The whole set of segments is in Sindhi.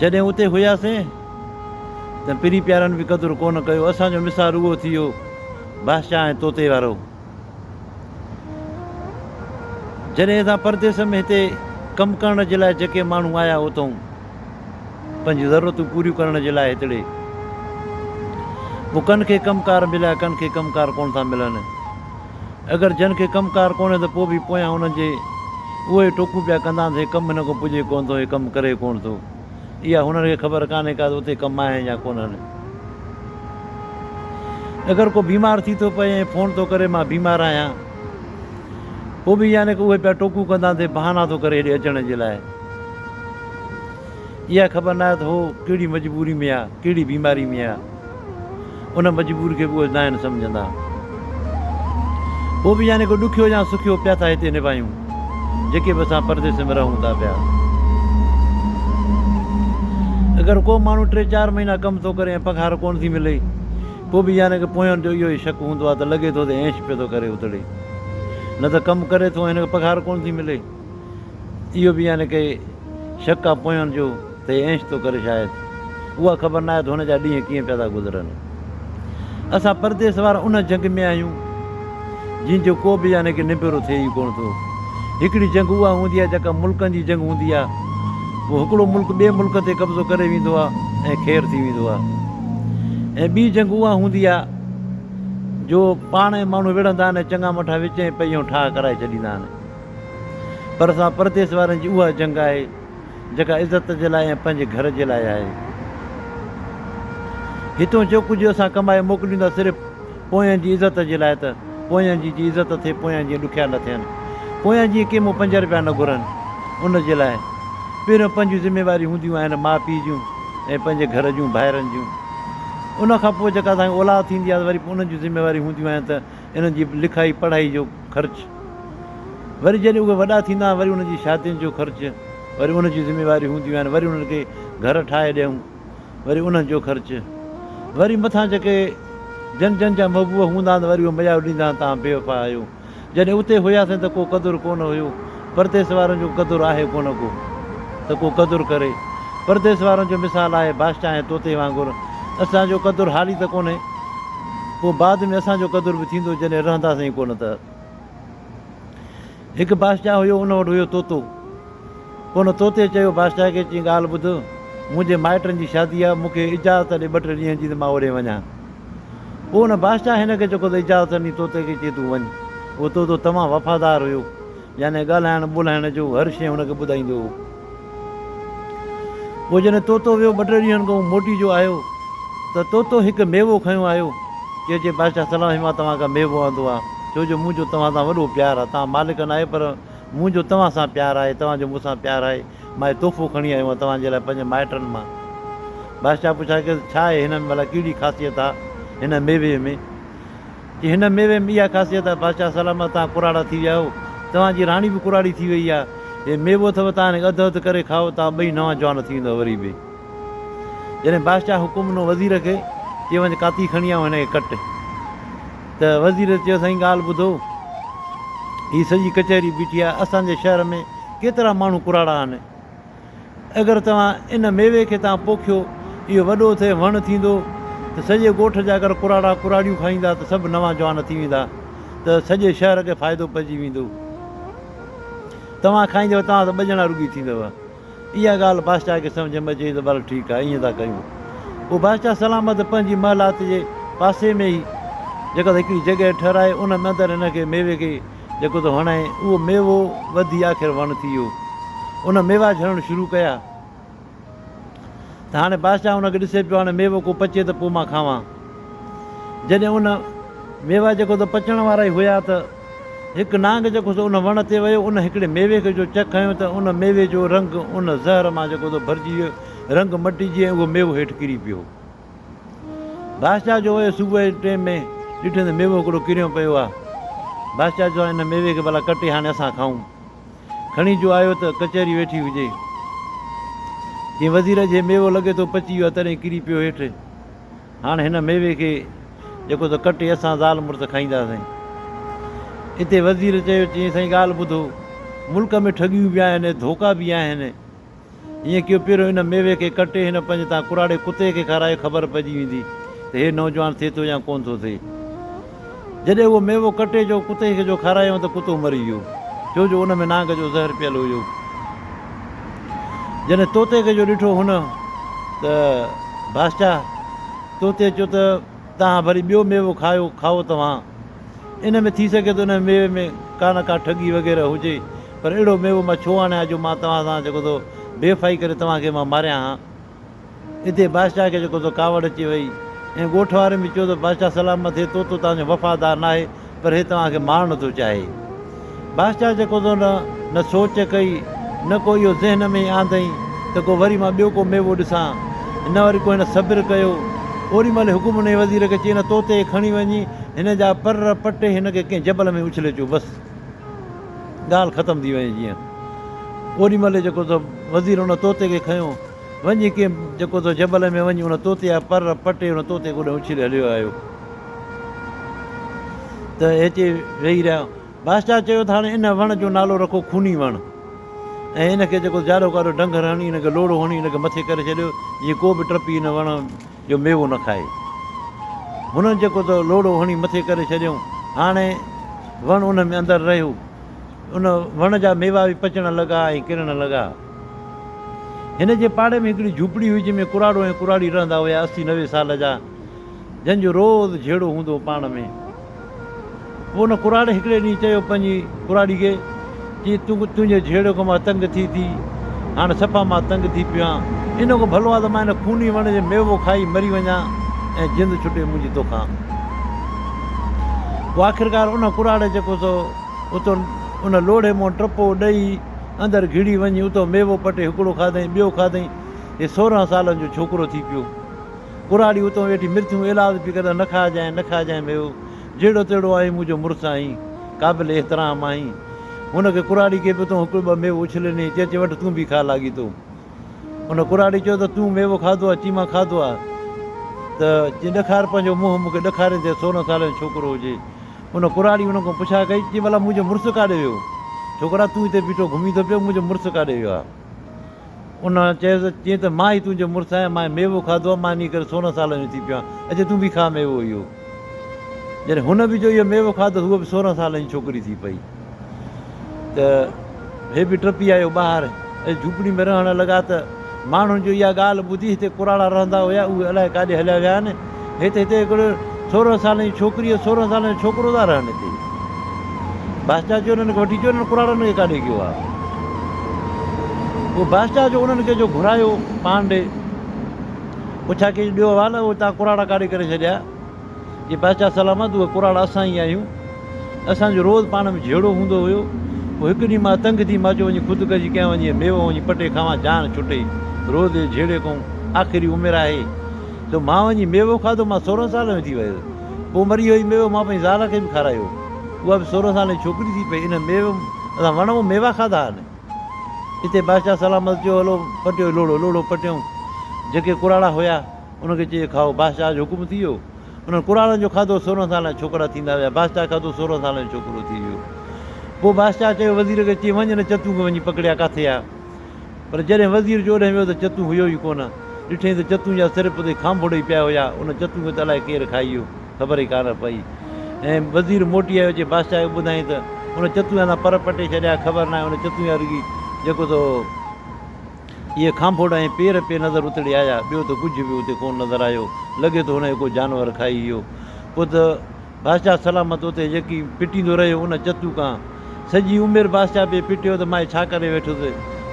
جڏهن اتي هياسين ته پرين پيارن به قدر ڪونه ڪيو. اسان جو مثال اهو ٿي ويو بادشاهه ۽ طوطي وارو. جڏهن اسان پرديس ۾ هتي ڪم ڪرڻ جي لاء جيڪي ماڻهو آيا اتئون پنهنجون ضرورتون پوريون ڪرڻ جي لاء هتڙي پوء ڪن کي ڪم ڪار مليا ڪن کي ڪم ڪار ڪونه ٿا ملن. اگر جن کي ڪم ڪار ڪونهي ته پوء به پويان انهن جي اهي ٽوڪون پيا ڪندا آهن ته هي ڪم هن کان پڄي ڪونه ٿو، هي ڪم ڪري ڪونه ٿو. اها هنن کي خبر ڪانهي ڪا ته اتي ڪم آهن يا ڪونهن. اگر ڪو بيمار ٿي ٿو پئي ۽ فون ٿو ڪري مان بيمار آهيان پوء به يعني اهي پيا ٽوڪون ڪندا آهن ته هي بهانا ٿو ڪري هيڏي اچڻ جي لاء. اها خبر ناهي ته هو ڪهڙي مجبوري ۾ آهي، ڪهڙي بيماري ۾ آهي. ان مجبوري کي به اهي ناهن سمجهندا. پوء به يعني ڪو ڏکيو يا سکيو پيا ٿا هتي نڀايون، جيڪي به اسان پرديس ۾ رهون ٿا پيا. اگر ڪو ماڻهو ٽي چار مهينا ڪم ٿو ڪري ۽ پگهار ڪونه ٿي ملي، پوء به يعني ڪه پوين جو اهو ئي شڪ هوندو آهي ته لڳي ٿو ته عيش پيو ٿو ڪري اتڙي. نه ته ڪم ڪري ٿو ۽ هن کي پگهار ڪونه ٿي ملي. اهو به يعني ڪه شڪ آ پوين جو ته هي عيش ٿو ڪري شايد. اها خبر ناهي ته هن جا ڏينهن ڪيئن پيا ٿا گذرن. اسان پرديس وارا ان جنگ ۾ آهيون جنهن جو ڪو به يعني ڪه نبيرو ٿئي ئي ڪونه ٿو. هڪڙي جنگ اها هوندي آهي جيڪا ملڪن جي جنگ هوندي آهي. پوء هڪڙو ملڪ ٻئي ملڪ تي قبضو ڪري ويندو آهي ۽ خير ٿي ويندو آهي. ۽ ٻي جنگ اها هوندي آهي جو پاڻ ۽ ماڻهو وڙهندا آهن ۽ چڱا مٺا وچ ۽ پئي ۽ ٺاهه ڪرائي ڇڏيندا آهن. پر اسان پرديس وارن جي اها جنگ آهي جيڪا عزت جي لاء ۽ پنهنجي گهر جي لاء آهي. هتون جو ڪجهه اسان ڪمائي موڪليون ٿا صرف پوين جي عزت جي لاء ته پوين جي جي عزت ٿئي پويان جيئن ڏکيا نه ٿين پويان جيئن ڪي مون پنج رپيا نه گهرن ان جي لاء پهريون پنهنجون ذميواريون هونديون آهن ماء پيء جون ۽ پنهنجي گهر جون ڀائرن جون ان کان پوء جيڪا اسان کي اولاد ٿيندي آهي ته وري انهن جون ذميواريون هونديون آهن ته انهن جي لکائي پڙهائي جو خرچ، وري جڏهن اهي وڏا ٿيندا آهن وري انهن جي شادين جو خرچ، وري انهن جون ذميواريون هونديون آهن، وري انهن کي گهر ٺاهي ڏيون، وري انهن جو خرچ، وري مٿان جيڪي جن جن جا محبوب هوندا آهن ته وري اهي مڄايو ڏيندا آهن توهان بيوفا آهيو. جڏهن اتي هياسين ته ڪو قدر ڪونه هيو، پرديس وارن جو قدر آهي ڪونه ڪو ته ڪو قدر ڪري. پرديس وارن جو مثال آهي بادشاهه ۽ طوطي وانگر، اسان جو قدر حالي ته ڪونهي، پوء بعد ۾ اسان جو قدر به ٿيندو جڏهن رهنداسين ئي ڪونه ته. هڪ بادشاهه هيو ان وٽ هيو طوطو. پوء ان طوطي چيو بادشاهه کي چيائين ڳالهه ٻڌ منهنجي مائٽن جي شادي آهي مون کي اجازت ڏي ٻه ٽي ڏينهن جي ته مان اوڏي وڃان. پوء ان بادشاهه هن کي جيڪو ته اجازت ڏني طوطي کي چي تون وڃ. اهو طوطو تمام وفادار هيو يعني ڳالهائڻ ٻولهائڻ جو هر شيء هن کي ٻڌائيندو هو. پوء جڏهن طوطو ويو ٻه ٽي ڏينهن کان موٽي جو آيو ته طوطو هڪ ميوو کنيو آيو. چي چي بادشاهه سلام هي مان توهان کان ميوو آندو آ ڇو جو منهنجو توهان سان وڏو پيار آ توهان مالڪ ناهيو پر منهنجو توهان سان پيار آهي توهان جو مون سان پيار آهي مان هي تحفو کڻي آيو آهيان توهان جي لاء پنهنجي مائٽن مان. بادشاهه پڇا ڪيس ڇا آهي هن ۾ ڀلا ڪهڙي خاصيت آ هن ميوي ۾؟ چي هن ميوي ۾ اها خاصيت آهي بادشاهه سلامت توهان ڪراڙا ٿي ويا آهيو، توهان جي راڻي به ڪراڙي ٿي وئي آهي، هي ميوو اٿو توهان هن کي اڌ اڌ ڪري کائو توهان ٻئي نوان جوان ٿي ويندؤ وري به. جڏهن بادشاهه حڪم ڏنو وزير کي، چي وڃ ڪاتي کڻي آ هن کي ڪٽ. ته وزير چيو سائين ڳالهه ٻڌو، هي سڄي ڪچهري بيٺي آهي، اسان جي شهر ۾ ڪيترا ماڻهو ڪراڙا آهن، اگر توهان ان ميوي کي توهان پوکيو، اهو وڏو ٿئي وڻ ٿيندو ته سڄي ڳوٺ جا اگر ڪراڙا ڪراڙيون کائيندا ته سڀ نوان جوان ٿي ويندا ته سڄي شهر کي فائدو پئجي ويندو. توهان کائيندؤ توهان ته ٻه ڄڻا رڳي ٿيندؤ. اها ڳالهه بادشاهه کي سمجهه ۾ اچي وئي ته بل ٺيڪ آهي ائين ٿا ڪيون. پوء بادشاهه سلامت پنهنجي محلات جي پاسي ۾ ئي جيڪا هڪڙي جڳهه ٺهرائي ان ۾ اندر هن کي ميوي کي جيڪو ٿو هڻائين، اهو ميوو وڌي آخر وڻ ٿي ويو. ان ميوا جهڙڻ شروع ڪيا ته هاڻي بادشاهه ان کي ڏسي پيو، هاڻي ميوو ڪو پچي ته پوء مان کاوان. جڏهن ان ميوا جيڪو ته پچڻ وارا ئي هيا ته هڪ نانگ جيڪو سو ان وڻ تي ويو، ان هڪڙي ميوي کي جو چک هنيو ته ان ميوي جو رنگ ان زهر مان جيڪو ته ڀرجي ويو، رنگ مٽجي ۽ اهو ميوو هيٺ ڪري پيو. بادشاهه جو ويو صبح جي ٽيم ۾ ڏٺو ته ميوو هڪڙو ڪريو پيو آهي. بادشاهه چيو هن ميوي کي ڀلا ڪٽي هاڻي اسان کائون. کڻي جو آيو ته ڪچهري ويٺي هجي. چيائين وزير اڄ هي ميوو لڳي ٿو پچي ويو آهي تڏهن ڪري پيو هيٺ. هاڻي هن ميوي کي جيڪو ته ڪٽي اسان زال مڙس کائينداسين. اتي وزير چيو چيائين سائين ڳالهه ٻڌو ملڪ ۾ ٺڳيون به آهن ڌوڪا به آهن. هيئن ڪيو پهريون ان ميوي کي ڪٽي هن پنهنجي تان ڪراڙي ڪتي کي کارايو خبر پئجي ويندي ته هي نوجوان ٿئي ٿو يا ڪونه ٿو ٿئي. جڏهن اهو ميوو ڪٽي جو ڪتي کي جو کارايائون ته ڪتو مري ويو ڇو جو ان ۾ نانگ جو زهر پيل هيو. جڏهن طوطي کي جو ڏٺو هن ته بادشاهه طوطي چيو ته توهان ڀلي ٻيو ميوو کايو کائو توهان ان ۾ ٿي سگهي ٿو ان ميوي ۾ ڪا نه ڪا ٺڳي وغيره هجي پر اهڙو ميوو مان ڇو آڻيان جو مان توهان سان جيڪو سو بيوفائي ڪري توهان کي مان ماريان ها. اتي بادشاهه کي جيڪو سو ڪاوڙ اچي وئي ۽ ڳوٺ وارن به چيو ته بادشاهه سلامت هي طوطو توهان جو وفادار ناهي پر هي توهان کي مارڻ ٿو چاهي. بادشاهه جيڪو سو نه نه سوچ ڪئي نه ڪو اهو ذهن ۾ ئي آندئين ته ڪو وري مان ٻيو ڪو ميوو ڏسان نه وري ڪو هن صبر ڪيو. اوڏي مهل حڪم ڏنائين وزير کي چي هن طوطي کي کڻي وڃي هن جا پر پٽي هن کي ڪنهن جبل ۾ اڇلي اچو بس. ڳالهه ختم ٿي وڃي جيئن. اوڏي مهل جيڪو سو وزير ان طوطي کي کنيو وڃي ڪنهن جيڪو سو جبل ۾ وڃي ان طوطي جا پر پٽي ان طوطي کي اوڏانهن اڇلي هليو آيو ته اچي ويهي رهيا. بادشاهه چيو ته هاڻي ان وڻ جو نالو رکو خوني وڻ ۽ ان کي جيڪو جاڏو ڪاڏو ڊنگهر هڻي ان کي لوڙهو هڻي ان کي مٿي ڪري ڇڏيو جيئن ڪو به ٽپي ان وڻ جو ميوو نه کائي. هنن جيڪو ته لوڙهو هڻي مٿي ڪري ڇڏيائون. هاڻي وڻ ان ۾ اندر رهيو. ان وڻ جا ميوا به پچڻ لڳا ۽ ڪرڻ لڳا. هن جي پاڙي ۾ هڪڙي جهوپڙي هئي جنهن ۾ ڪراڙو ۽ ڪراڙي رهندا هيا 80 90 سال جا جن جو روز جهيڙو هوندو هو پاڻ ۾. پوء ان ڪراڙي هڪڙي ڏينهن چيو پنهنجي ڪراڙي کي، چي تون تنهنجي جهيڙي کان مان تنگ ٿي ٿي، هاڻ صفا مان تنگ ٿي پيو آهيان. ان کان ڀلو آهي ته مان هن خوني وڻ جي ميوو کائي مري وڃان ۽ جند ڇٽي منهنجي توکان. پوء آخرڪار ان ڪراڙي جيڪو سو اتو ان لوڙهي منهن ٽپو ڏئي اندر گهڙي وڃي اتو ميوو پٽي هڪڙو کاڌائين ٻيو کاڌائين هي 16 سالن جو ڇوڪرو ٿي پيو. ڪراڙي اتو ويٺي مرٿيون ايلاز پئي ڪري ته نه کائجانء نه کائجانء ميوو. جهڙو تهڙو آهين منهنجو مڙس آهين، قابل احترام آهين. هن کي ڪراڙي کي به اتو هڪڙو ٻه ميوو اڇلي ڏنائين، چي اچي وٺ تون به کاء لاڳيتو. ان ڪراڙي چيو ته تون ميوو کاڌو آهي؟ چي مان کاڌو آهي. ته چي ڏکار پنهنجو منهن مون کي ڏکارين ته 16 سالن جو ڇوڪرو هجي. ان ڪراڙي ان کان پڇا ڪئي، چي ڀلا منهنجو مڙس ڪاڏي ويو؟ ڇوڪرا تون هتي بيٺو گهمين ٿو پيو، منهنجو مڙس ڪاڏي ويو آهي؟ ان چيس، چيائين ته مان ئي تنهنجو مڙس آهيان، مان ميوو کاڌو آهي، مان انهيء ڪري 16 سالن جو ٿي پيو آهيان، اچي تون به کاء ميوو اهو. جڏهن هن به جو اهو ميوو کاڌو ته هوء به 16 سالن جي ڇوڪري ٿي پئي. ته هي به ٽپي آيو ٻاهر ۽ جهوپڙي ۾ رهڻ لڳا ته ماڻهن جو اها ڳالهه ٻڌي هتي ڪراڙا رهندا هيا، اهي الائي ڪاڏي هليا ويا آهن، هت هتي هڪڙو 16 سالن جي ڇوڪري ۽ 16 سالن جو ڇوڪرو ٿا رهن هتي. بادشاهه چيو انهن کي وٺي اچو انهن ڪراڙن کي ڪاڏي ڪيو آهي. پوء بادشاهه جو انهن کي جو گهرايو پاڻ ڏي پڇا ڪئي ڏيو حوال اهي تان ڪراڙا ڪاڏي ڪري ڇڏيا. چي بادشاهه سلامت اهي ڪراڙا اسان ئي آهيون. اسان جو روز پاڻ ۾ جهيڙو هوندو هيو. پوء هڪ ڏينهن مان تنگ ٿي مان چيو وڃي خودڪشي ڪيان وڃي ميوو وڃي پٽي کاوان جان ڇٽي. روز جي جهيڙي کان آخري عمر آهي. سو مان وڃي ميوو کاڌو، مان 16 سالن جو ٿي ويس. پوء مري اهو ئي ميوو مان پنهنجي زال کي به کارايو. اها به 16 سالن جي ڇوڪري ٿي پئي. ان ميوي اسان وڻ مان ميوا کاڌا آهن. اتي بادشاهه سلامت چيو، هلو پٽيو لوڙهو. لوڙهو پٽيائون. جيڪي ڪراڙا هيا، ان کي چيو کائو. بادشاهه جو حڪم ٿي ويو. انهن ڪراڙن جو کاڌو 16 سالن جا ڇوڪرا ٿيندا ويا. بادشاهه کاڌو 16 سالن جو ڇوڪرو ٿي ويو. پوء بادشاهه چيو وزير کي، چي وڃ ان چتون کي وڃي پڪڙيا ڪاٿي آ. پر جڏهن وزير جو اوڏانهن ويو ته چتون هيو ئي ڪونه. ڏٺئين ته چتون جا صرف اتي کانڀوڙ ئي پيا هيا. ان چتون کي ته الائي ڪير کائي ويو، خبر ئي ڪانه پئي. ۽ وزير موٽي آيو اچي بادشاهه کي ٻڌائين ته ان چتون جا پر پٽي ڇڏيا، خبر ناهي ان چتون جا رڳي جيڪو سو اهي کانڀوڙ ۽ پير پئي نظر اتڙي آيا، ٻيو ته ڪجهه به اتي ڪونه نظر آيو. لڳي ٿو هن کي ڪو جانور کائي ويو. پوء ته بادشاهه سلامت اتي يڪي پٽيندو رهيو ان چتو ڪان. سڄي عمر بادشاهه پئي پٽيو ته مان هي ڇا ڪري ويٺس.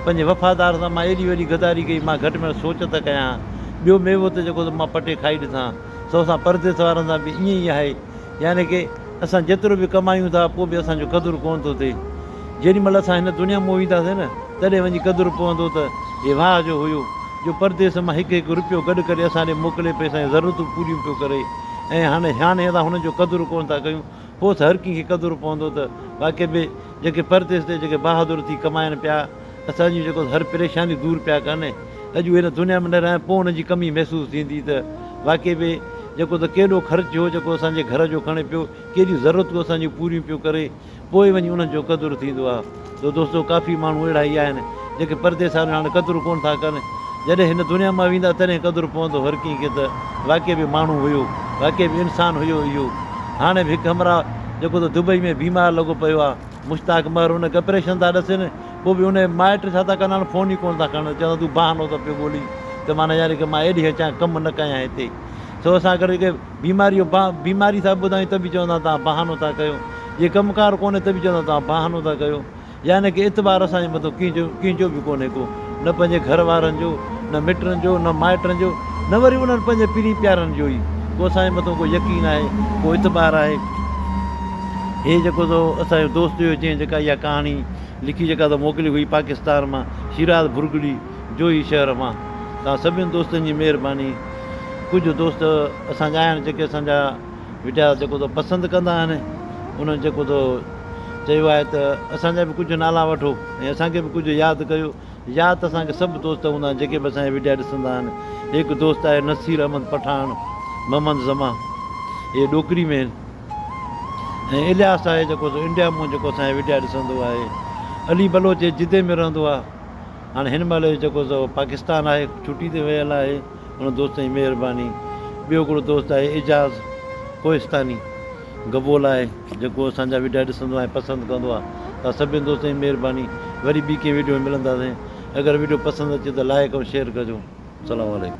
پنهنجي وفادار سان مان ايڏي وڏي غداري ڪئي، مان گهٽ ۾ گهٽ سوچ ته ڪيان ها. ٻيو ميوو ته جيڪو مان پٽي کائي ڏسان ها. سو اسان پرديس وارن سان به ائين ئي آهي. يعني ڪه اسان جيترو به ڪمايون ٿا پوء به اسان جو قدر ڪونه ٿو ٿئي. جيڏي مهل اسان هن دنيا مان وينداسين نه تڏهن وڃي قدر پوندو ته هي واهه جو هيو جو پرديس مان هڪ هڪ روپيو گڏ ڪري اسان ڏي موڪلي پئي اسان جون ضرورتون پوريون پيو ڪري ۽ هاڻي هاڻي اسان هن جو قدر ڪونه ٿا ڪيون. پوء ته هر ڪنهن کي قدر پوندو ته واقعي به جيڪي پرديس تي جيڪي بهادر ٿي ڪمائن پيا اسان جون جيڪو هر پريشاني دور پيا ڪن اڄ اهي هن دنيا ۾ نه رهن پوء انهن جي ڪمي محسوس ٿيندي ته واقعي به جيڪو ته ڪيڏو خرچ هو جيڪو اسان جي گهر جو کڻي پيو ڪيڏيون ضرورتون اسان جون پوريون پيو ڪري پوء وڃي انهن جو قدر ٿيندو آهي ته دوستو ڪافي ماڻهو اهڙا ئي آهن جيڪي پرديس وارا هاڻي قدر ڪونه ٿا ڪن. جڏهن هن دنيا مان ويندا تڏهن قدر پوندو هر ڪنهن کي ته واقعي به ماڻهو هيو، واقعي به انسان هيو اهو. هاڻي به هڪ همراهه جيڪو ته دبئي ۾ بيمار لڳو پيو آ، مشتاق مهر ان کي اپريشن ٿا ڏسين پوء به ان جا مائٽ ڇا ٿا ڪن هاڻي فون ئي ڪونه ٿا کڻن چوندا تون بهانو ٿو پيو ڳولين ته معنيٰ يعني ڪه مان ايڏي اچان ڪم نه ڪيان هتي. سو اسان اگر جيڪي بيماري جو بيماري ٿا ٻڌايون ته به چوندا توهان بهانو ٿا ڪيو، جي ڪم ڪار ڪونهي ته به چوندا توهان بهانو ٿا ڪيو. يعني ڪه اعتبار اسان جي مٿو ڪنهن جو ڪنهن جو به ڪونهي ڪو، نه پنهنجي گهر وارن جو، نه مٽن جو، نه مائٽن جو، نه وري انهن پنهنجي پرين پيارن جو ئي ڪو اسان جي مٿو ڪو يقين آهي، ڪو اعتبار آهي. هي جيڪو سو اسان جو دوست هيو جنهن جيڪا اها ڪهاڻي لکي جيڪا تو موڪلي هئي پاڪستان مان شيراز ڀرڳڙي جوهي شهر مان. توهان سڀني دوستن جي مهرباني. ڪجهه دوست اسان جا آهن جيڪي اسان جا وڊيا جيڪو تو پسند ڪندا آهن انهن جيڪو تو چيو آهي ته اسان جا به ڪجهه نالا وٺو ۽ اسان کي به ڪجهه ياد ڪيو. ياد ته اسان کي سڀ دوست هوندا آهن جيڪي به اسان جا وڊيا ڏسندا آهن. هڪ دوست آهي نصير احمد پٺاڻ محمد زمان اهي ڏوڪري ۾ آهن ۽ الياس آهي جيڪو سو انڊيا مون جيڪو اسان جا وڊيا ڏسندو آهي. علي بلوچ هي جدي ۾ رهندو آهي. هاڻي هن مهل جيڪو سو پاڪستان آهي ڇٽي تي ويل آهي. ان دوست جي مهرباني. ٻيو هڪڙو دوست آهي اعجاز ڪوهستاني گبول آهي جيڪو اسان جا وڊيا ڏسندو آهي پسند ڪندو آهي توهان سڀني دوستن جي مهرباني وري ٻي ڪنهن وڊيو ۾ ملنداسين اگر وڊيو پسند اچي ته لائڪ ۽ شيئر ڪجو سلام عليڪم.